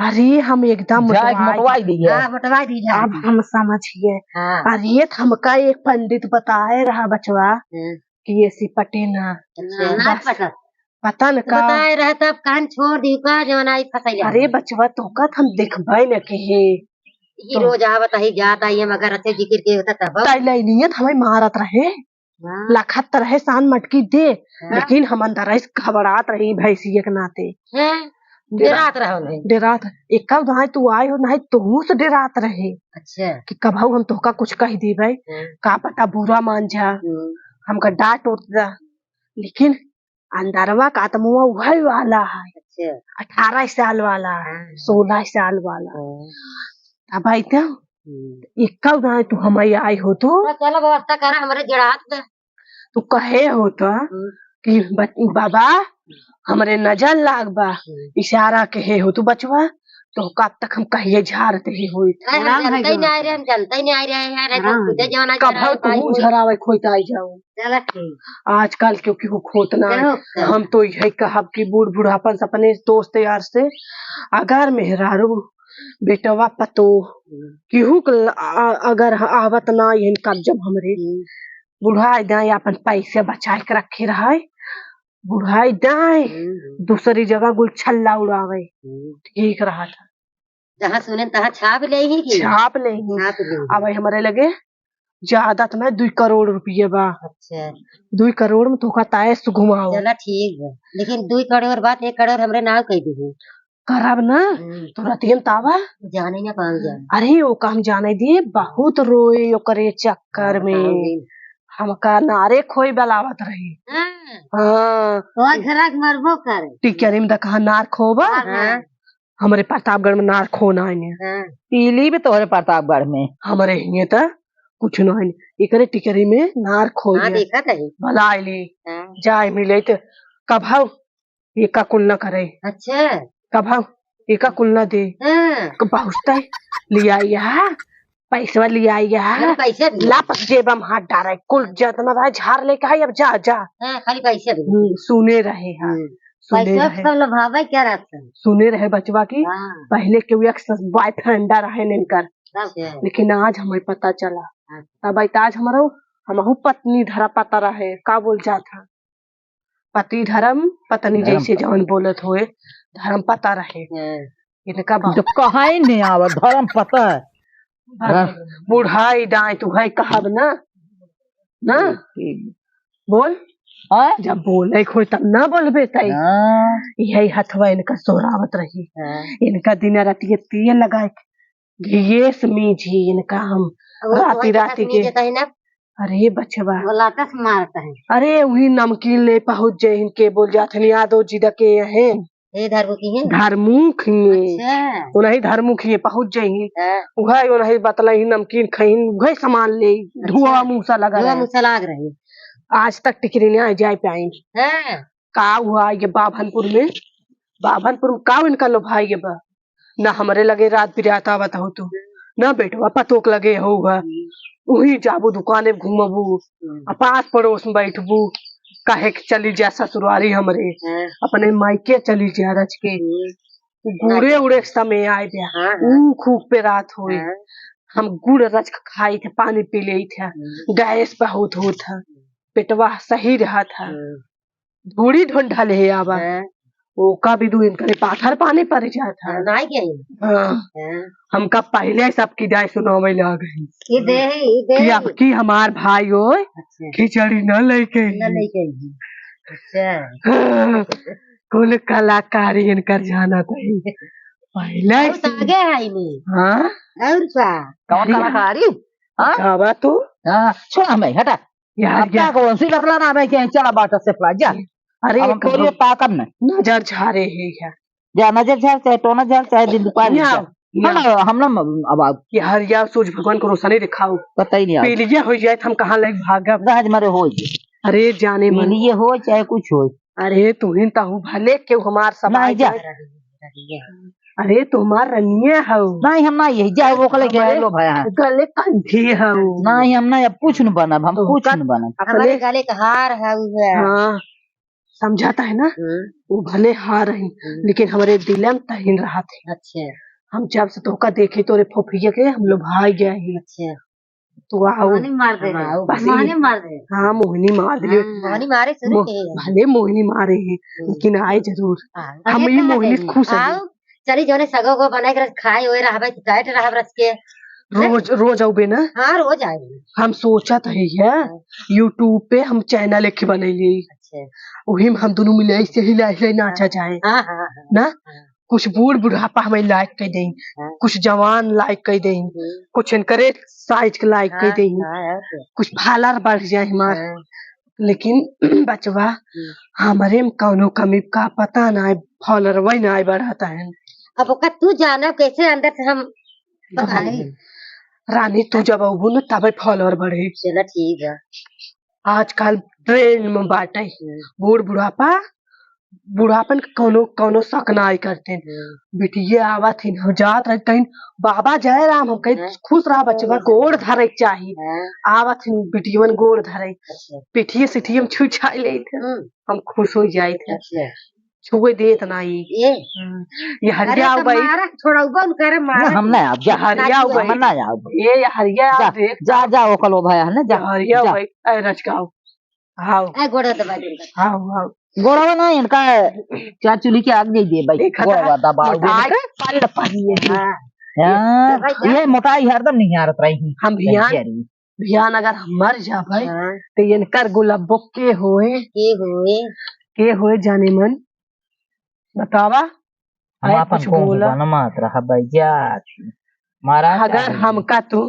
अरे, हम एकदम जाए मोटवाई मोटवाई दिए। हाँ, मोटवाई दी जाए। अब हम समझिए। हाँ। अरे, तो हमका एक पंडित बताए रहा बचवा हाँ। कि ऐसी पटे ना। अच्छा। बस। ना पता। पता न तो का। बताए रहे तब कान छोड़ दी का जवन आई फंसाई अरे बचवा, तोका त हम देखबे न किहे। ई तो रोज आवत ही जात आई, हम अगर अच्छे जिक्र के होता तब। तै लैलियत हमें मारत रहे। हाँ। लखत त रहे सान मटकी दे, हाँ। लेकिन हम अंदर से घबरात रही भैंसिया के नाते। हैं? डेरा-, डेरात रहो नहीं। डेरात। एक दाई तू आए हो, नहीं तोहू से डेरात रहे। अच्छा। कि कबहू हम तोहका कुछ कह देबे, हाँ। का पता बुरा मान जा, हम्म। हमका डांट उठ जा। लेकिन अंदरवा का आत्मा उहै वाला है। अच्छा। अठारह साल वाला है, हाँ। सोलह साल वाला। हाँ। अब भाई तो हम्म। इक्का दाएं तू हमई आई होतू। चलो, व्यवस्था करा, हमरे जड़ात दे। तू कहे होता हम्म। कि बच-, बाबा, हमरे नजर लाग बा। हम्म। इशारा कहे होतू बचवा, तो का अब तक हम कहिए झारत ही होई। अरे, हम जनते ही नहीं रहे, हम जनते ही नहीं रहे हैं, अरे, आराम है। कबहू तू झरावे खोई तो आई जाओ। चलो ठीक। आजकल क्योंकि वो खोतना है, हम तो यही कहब कि बूढ़ बुढ़ापन से अपने दोस्त यार से, अगर मेहरारू, बेटवा, पतो, हम्म। केहू के ल-, आ-, अगर ह-, आवत ना यही कब्जब हमरे, हम्म। बुढ़ाई दाएं अपन पैसे बचाए के रखे रहे, बुढ़ाई दाएं हम्म। दूसरी जगह गुलछल्ला उड़ावे, हम्म। ठीक रहा था। जहाँ सुने तहाँ छाप ले ही की? छाप ले ही। छाप ले ही। अब हमरे लगे ज्यादा तो ना, दुई करोड़ रुपये बा। अच्छा। दुई करोड़ में तोका तायस घुमाओ। चला ठीक बा, लेकिन दुई करोड़ बात एक करोड़ हमरे नाव कह दीजिए। करब ना, हम्म। तो रतियन तावा। जाने ना पाऊँ जाने। अरे, वो काम जाने दिए, बहुत रोए ओकरे चक्कर हाँ, में। बताओ। हमका नारे खोई बलावत रही। हाँ। हाँ। तो घरा के मरबो करे। टिकरी में दकहा नार खोबा। हाँ, हाँ। हमरे प्रतापगढ़ में नार खो ना है। हाँ। पीली भी तोहरे प्रतापगढ़ में। हमरे हिये त कुछ ना है। एकरे टिकरी में नार खो हाँ, है। देखा कहीं। भला आइली। हाँ। जाए मिले त कब हव? ये का कुल ना करे। अच्छा। कब हव? ये का कुल ना दे। हाँ। क-, पहुँचते लिया या। पैसवा लिया या। अरे, पैसे भी। लापस जेबा में हाथ डारे। कुल जितना रहा झार लेके आई, अब जा, जा। हाँ, खाली पैसे भी। हम्म, सुने रहे हैं। हम्म। सुने पैसा रहे। सब लोभावे क्या रहता है? सुने रहे बचवा की, हाँ। पहले केहू एक स-, boyfriend रहे इनकर। तब क्या है? लेकिन आज हमें पता चला। हाँ। तब आई त आज हमारा हमहू पत्नी धरा पता रहे, का बोल जात है? पति धर्म पत्नी धर्म जैसे पता। जवन बोलत होए, धर्म पता रहे। हाँ। इनका बाप तो कहाँ ही नहीं आवा, धर्म पता है। हाँ। बुढ़ाई दाएं तू है कहब ना, ना? ठीक। बोल। हाँ? जब बोले खोई तब ना बोलबे तई। हाँ। यही हथवा इनका सोरावत रही। हाँ। इनका दिन रात ये तेल लगाए के, घिये से मीझी इनका हम वो राती तो राती के। मीझे तही ना। अरे बचवा। वो लाता से मारता है। अरे वही नमकीन ले पहुँच जाए इनके बोल जात हन यादव जी द के हैं। ए, धरमुखी है? धरमुख में। अच्छा। उन्हीं धरमुखी है, पहुँच जाइए। हाँ। उहे, उन्हीं बतला ही नमकीन खइन, उहे सामान ले, अच्छा। धुआं मुँह सा लगा धुआं रहे। मुँह सा लाग रहे। आज तक टिकरी नहीं आए, जाए पे आएंगे। हाँ। का हुआ ये बाभनपुर में? बाभनपुर में का इनका लोभाई ये बा? ना हमरे लगे रात बिरात आवत हो तू, ना बेटवा पतोक लगे होगा। हम्म। उही जाबू दुकाने घूमबू, हम्म। आ पास पड़ोस में बैठबू, काहे के चली जा ससुरारी हमरे, हाँ। अपने मायके चली जा रच के। हम्म। गुड़े उड़े के समय आए बे, हाँ, हाँ। ऊ खूब पे रात होए। हाँ। हम गुड़ रच के खाई थे, पानी पी लेई थे, हम्म। गैस बहुत होत है, पेटवा सही रहा था। हम्म। धूड़ी ढोंढा ले आवा। हाँ। ओका भी दू इनकरे पाथर पानी पड़ जात है। हाँ, नाई गई। हाँ। हाँ। हमका पहले सब की दाई सुनावे लाग गई। ई दे, ई दे। कि अब की हमार भाई होय, अच्छा। खिचड़ी न लेके आई। न लेके आई। अच्छा। हाँ। कुल कलाकारी इनकर जानत है। पहले और से। तो आगे है नहीं। हाँ? और का? कौन अरे। कलाकारी? हाँ? गावा तो। हाँ, सुना मैं, हटा। यार, अब या का कौन सी बतला ना भाई, कहीं चला बाटा से पला, जा। अरे, अब हम कबो तोरिए पाकब न। नजर झारे है या। जा, नजर झार, चाहे टोना झार, चाहे दिन दुपहर या, झार। या। हम ना, हम ना, अब आप यार, या सूझ भगवान को रोशनी दिखाओ। पता ही नहीं आप। पीलिया हो जाए, तो हम कहाँ लेके भागब? राज मारे हो जाए। अरे, जाने मन। पीलिया हो, चाहे कुछ हो। अरे, तुहिन ताहू भले केहू हमार सब नहीं, आ जा। जाए। अरे, तू हमार रनिया हऊ। नहीं, हम ना यही जाए, वो कले के हमारे लो भाई, हाँ। गले कंठी हऊ। नहीं, हम ना अब कुछ न बनब, हम तो कुछ का न बनब। अपने हमारे गले का हार हऊ है। हाँ, समझाता है ना? हम्म। वो भले हार है, हम्म। लेकिन हमारे दिल में तहिन रहा थे। अच्छा। हम जब से तोहका देखे, तोरे फोफिया के, हम लोग भाग गया ही। अच्छा। तू आओ। मोहनी मार दे रे। हाँ, बस मोहनी ये मार दे। हाँ, मोहनी मार दे। हाँ, मोहनी मारे शुरू मो-, के है। भले मोहनी मारे है, हम्म। लेकिन आए जरूर। हाँ, हम अरे ये कहाँ मोहनी गई? खुश है। आओ, चली जौने सगो को बनाए के रख, खाए ओए रहबे, तो टाइट रहब रच के। रोज, रोज आउबे ना? हाँ, रोज आए। हम सोचत है, है, हाँ। YouTube पे हम channel एक बनैली। अच्छा। वही में हम दोनों मिले ऐसे हिला हिला नाचा हाँ। जाए। हाँ, हाँ, हाँ। ना? हाँ। कुछ बूढ़ बुढ़ापा हमें like कर दें, हाँ। कुछ जवान like कर दें, हम्म। कुछ इनकरे size के like कर हाँ, दें, हाँ, और क्या? कुछ follower बढ़ जाए हमार। हाँ। लेकिन बचवा, हम्म। हमरे में कौनो कमी का पता ना है, follower वही ना बढ़ाता है। अब ओका तू जाना कैसे अंदर से हम बताई। रानी, तू जब अउबू न, तबे follower बढ़े। चला, ठीक बा। आजकल trend में बाटे। हम्म। बूढ़ बुढ़ापा, बुढ़ापन के कौनो, कौनो शक ना आई करते। हम्म। बिटिया आवत हिन, हम जात रहे कहीं, "बाबा जय राम", हम कहीं, हाँ। "खुश रहा बच्चा, हाँ। गोड़ धरे के चाही।" हाँ। आवत हिन बिटियवन गोड़ धरे, अच्छा। पिठिए सिठिए में छू छाई लेत। हम्म। हम खुश हो जाइत है। अच्छा। छुए देत नाई। ए। हम्म। ये हरिया अरे, हो तो गई। मारा, छोड़ौबा न करे, मारा। ना, हम ना आब, जा। हरिया हो गई। हम ना आब। ए, ये हरिया जा, देख। जा, जा, ओकल ओ भाई, है ना, जा, ये हरिया हो जा। गई। ए, रचकाओ। हाओ। ए, गोड़ा दबा दे इनका। हाओ, हाओ। गोड़वा ना, इनका चार चूल्ही के आग दे दिए भाई। देखा गोड़वा था? दबाओ मोटाई इनका। पल पड़ी है। हाँ। हाँ, दवाई जा। ये मोटाई हरदम निहारत रही। हम भियान, कहीं जा रही। भियान अगर हम मर जाबै, हाँ। तो इनकर गुलाबो के होए? के होए? के होए जाने मन? बतावा। हम आए अपन कुछ बोला। बनमात रहा भाई, जा। महाराज अगर का हमका तू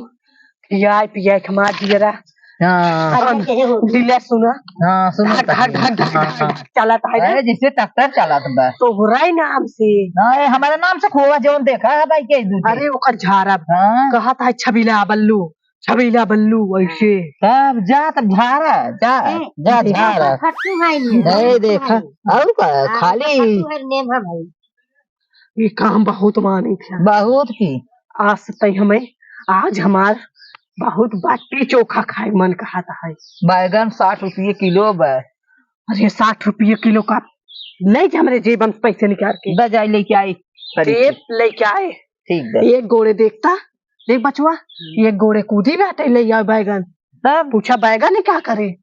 खियाए पियाए के हमार जियरा हाँ। हम दिले सुना। हाँ, सुनो धक, धक, तनी। धक, धक, हाँ, धक, हाँ। चलत है ना। अरे, जैसे ट्रैक्टर चलत बा। तोहरा ही नाम से। हाँ, ये हमारे नाम से खोवा जौन देखा है भाई के दूसरे। अरे, ओकर झारा हाँ। कहत है छबीला बल्लू। छबीला बल्लू ऐसे। तब जा, तब झारा, जा, ए, जा, देखा झारा। तो फट्टू है ये, नहीं फट्टू देखा, है। और का, हाँ, खाली फट्टू है, नेम है भाई। ये काम बहुत मानी थे। बहुत की। आज से तई हमें, आज हमार बहुत बाटी चोखा खाए मन कहत है। बैगन साठ रुपये किलो बा। अरे, साठ रुपये किलो का, ले जा हमरे जेब में पैसे निकाल के। द जाई लेके आई। जेब लेके आए। ठीक बा। एक गोड़े देखता, देख बचवा, हम्म। एक गोड़े कूदी बाटे, ले आवे बैगन। तब? पूछा बैगन ही का करे?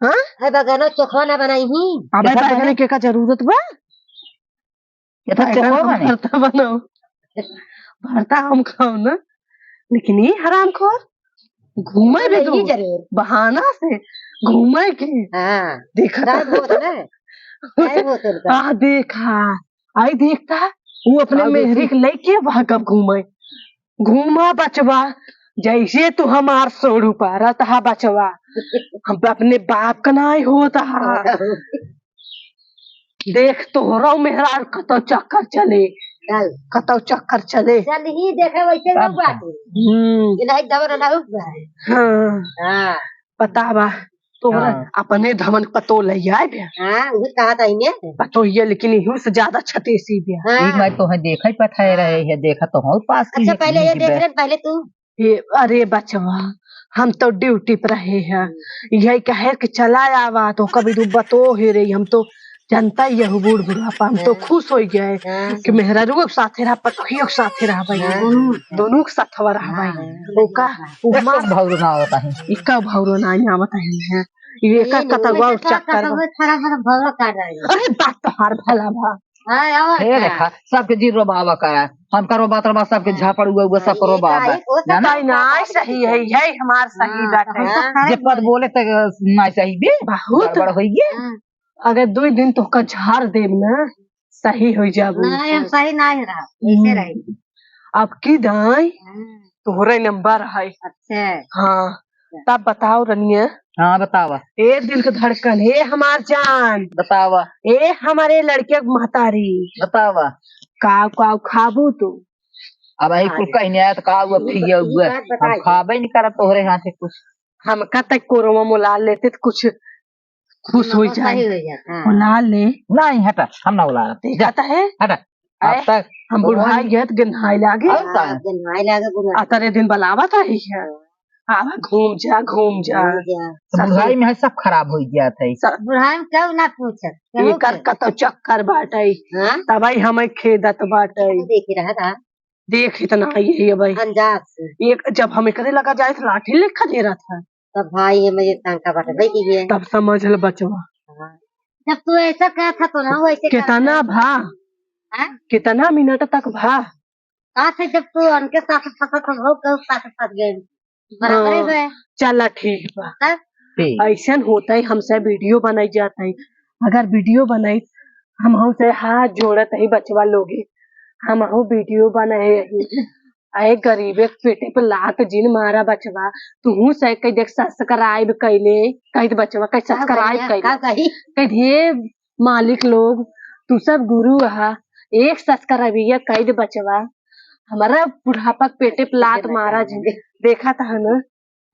हाँ? है बैगन चोखवा ना बनाई ही। अबे कैसा बैगन बने? के का जरूरत बा? ये तो बैगन चोखवा हम बने। भरता बनाओ। भरता हम खाओ ना। लेकिन ये हरामखोर घूमे भी यही दूर। जरूर। बहाना से घूमे के। हाँ। देखा गायब होत ना। गायब होत उनका। आ देखा। आई देखता, वो अपने का मेहरी देखी? के लेके वहाँ कब घूमे? घूमा बचवा, जैसे तू हमार सोरू पारत हा बचवा, हम अपने बाप का नाई होत हा। देख तोहरो मेहरारू कतौ चक्कर चले, चल। कतौ चक्कर चले। चल ही देखे वैसे लोग बाटे। हम्म। ये नहीं दबर ना हो गया। हाँ। हाँ। पता बा, तोहरा हाँ। अपने धमन पतो लइ आए बे। हाँ, उहे कहा था इन्हें। पतो ये, लेकिन इहू से ज्यादा छतेसी बे। हाँ। ई मैं तोहे देखै पठाए रहे है, देखा तो हूँ पास की अच्छा, है पहले कि ये नहीं देख बे। ले, पहले तू। ये, अरे बचवा, हम तो ड्यूटी पर रहे हैं। हम्म। यही कहे कि चला आवा, तो कभी तू बतो ही रही, हम तो जनता ही है, बूढ़ बुढ़ापा, हम तो हाँ। खुश होइ गए हाँ। कि मेहरारू के साथे रहा, पतोहियो के साथे रहा भाई। हाँ। दोनों के साथ हवा रहा भाई। हाँ। ओका, ओका भौरो ना आवत है। इका भौरो ना आवत है। ये का ये कतवा नहीं, और चक्कर बा। खराब, खराब भौरो काट रहा है। अरे बात तो हर भला भा। हाँ, और हे क्या? देखा, सबके जी रोबावा करा। हम करो बात रोबा, सबके हाँ। झापड़ हुआ, हुआ सब हाँ, ये रोबा का, बा। ये कोई जाना? नहीं, नहीं, सही है, यही हमार सही हाँ, बात तो है। हम तो हाँ। खड़े जे पद बोले तो नहीं सही बे। बहुत। गड़बड़ होई गे। हाँ। अगर दुइ दिन तोहका झार देब ना, सही होइ जाबू। नहीं, हम सही नहीं रहा, ऐसे हम्म। रही। अब की दाई, हाँ। तोहरे नंबर है। अच्छा। हाँ, अच्छा। तब बताओ रनिया। हाँ, बतावा। ए दिल के धड़कन, ए हमार जान। बतावा। ए हमारे लड़के के महतारी। बतावा। काव काव खाबू तू? अब यही कुल हाँ। कहने आया तो काव अब ठीक है, ई बात हम बताई। खाबे नहीं करब तोहरे हाथ से कुछ। हमका तक कोरवा मोला लेते तो कुछ खुश हो जाए। सही हो जाए, हाँ। बुला ले। नहीं, हटा, हम ना बुला रहे। देखा जा, तो है? हटा। आए, अब तक हम बुढ़ाई गए तो गन्हाई लागे। और का? हाँ, गन्हाई लागे, बुढ़ाई। आ, तरे दिन बुलावा था ही है। हाँ। आवा, घूम जा, घूम जा। घूम जा। तो बुढ़ाई में है, सब खराब हो गया था। सब बुढ़ाई में क्यों ना पूछत? क्यों एकर के? कतौ चक्कर बाटे। हाँ? तबई हमें खेदत बाटे। देखे रहा था। देख इतना ये, ये भाई। अंदाज से। एक, जब हम एकरे लगा जाए तो लाठी लेखा दे रहा था। तब भाई, ये मुझे शंका बटबे की है। तब समझ ल बचवा। हाँ। जब तू ऐसा कहा था तो ना वैसे कितना करता। भा? हाँ? कितना मिनट तक भा? कहा था जब तू उनके साथ फंसा था, वो के साथ फंस गए। बराबर हाँ। है। चला ठीक बा। तब? ठीक। ऐसन होता है, हमसे वीडियो बनाई जाता है। अगर वीडियो बनाई, हम हमसे हाथ जोड़त है बचवा लोगे, हम हो वीडियो बनाए है। अरे गरीबे के पेटे पे लात जिन मारा बचवा, तू से कह देख subscribe कैले, कह दे बचवा, कह का subscribe कहिया, कैले। का कही? कह दे, "हे मालिक लोग, तू सब गुरु हा, एक subscribe ये कह दे बचवा।" हमारा बुढ़ापा के पेटे पे लात मारा जी। देखा था ना,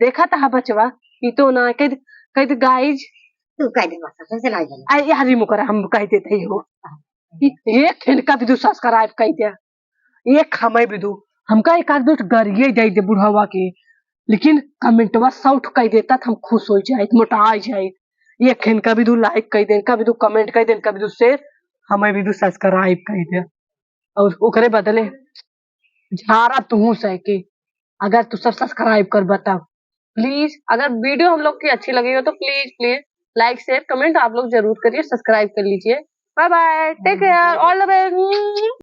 देखा था बचवा, ई तो ना कह कह दे गाइज। तू कह दे बस, सबसे लाज लगे। आई यार, मुकरा हम कह देते ही हो। एक इनका भी दू सब्सक्राइब कह दे, एक हमें भी दू। हमका एक आध दो गरिए दे दे बुढ़ावा के, लेकिन कमेंटवा साउथ कह देता तो हम खुश हो जाए, मोटा जाए। एक इनका भी दू लाइक कह दे, इनका भी दू कमेंट कह दे, इनका भी दू शेयर, हमें भी दू सब्सक्राइब कह दे। और ओकरे बदले झारा तुहू सह के, अगर तू सब सब्सक्राइब कर बताओ प्लीज। अगर वीडियो हम लोग की अच्छी लगी हो तो please please like share comment आप लोग जरूर करिए, सब्सक्राइब कर लीजिए। Bye bye, take care, all the best.